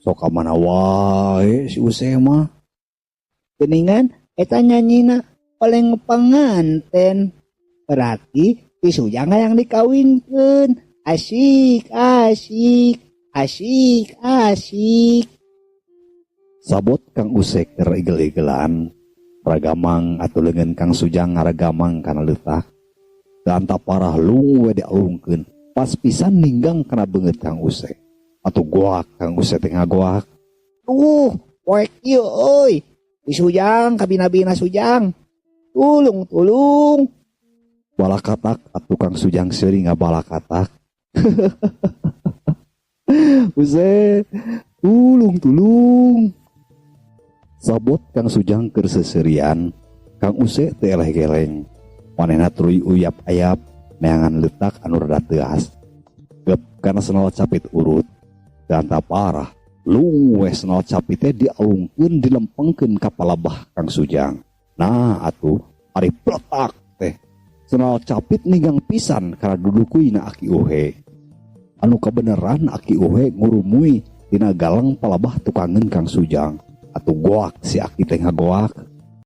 Sok ka mana wae si Use mah. Geuningan eta nyanyina oleng panganten. Berarti si Sujang hayang dikawinkeun. Asik, asik, asik, asik. Sabot Kang Use keur igel-igelan. Ragamang atuh leungeun Kang Sujang ngaragamang kana leutak. Teu antap parah lung we dialungkeun. Pas pisan ninggang kana beungeut Kang Use. Atuh goak Kang Use teh ngagoak. Duh, poek ieu euy. Si Sujang kabina-bina Sujang. Tulung, tulung. Balakatak atuh Kang Sujang seuri ngabalakatak. Use, tulung, tulung. Sabot Kang Sujang keur seuseurian, Kang Use teu eleh geleng. Manehna tuluy uyap-ayap neangan leutak anu rada teuas. Gep kana senol capit urut. Teu antap parah, lung we senol capit teh dialungkeun dilempengkeun ka palabah Kang Sujang. Nah atuh ari pletak teh. Senol capit ninggang pisan kana dudukuina Aki Uhe. Anu kabeneran Aki Uhe ngurumuy tina galang palabah tukangeun Kang Sujang. Atuh goak si Aki teh ngagoak.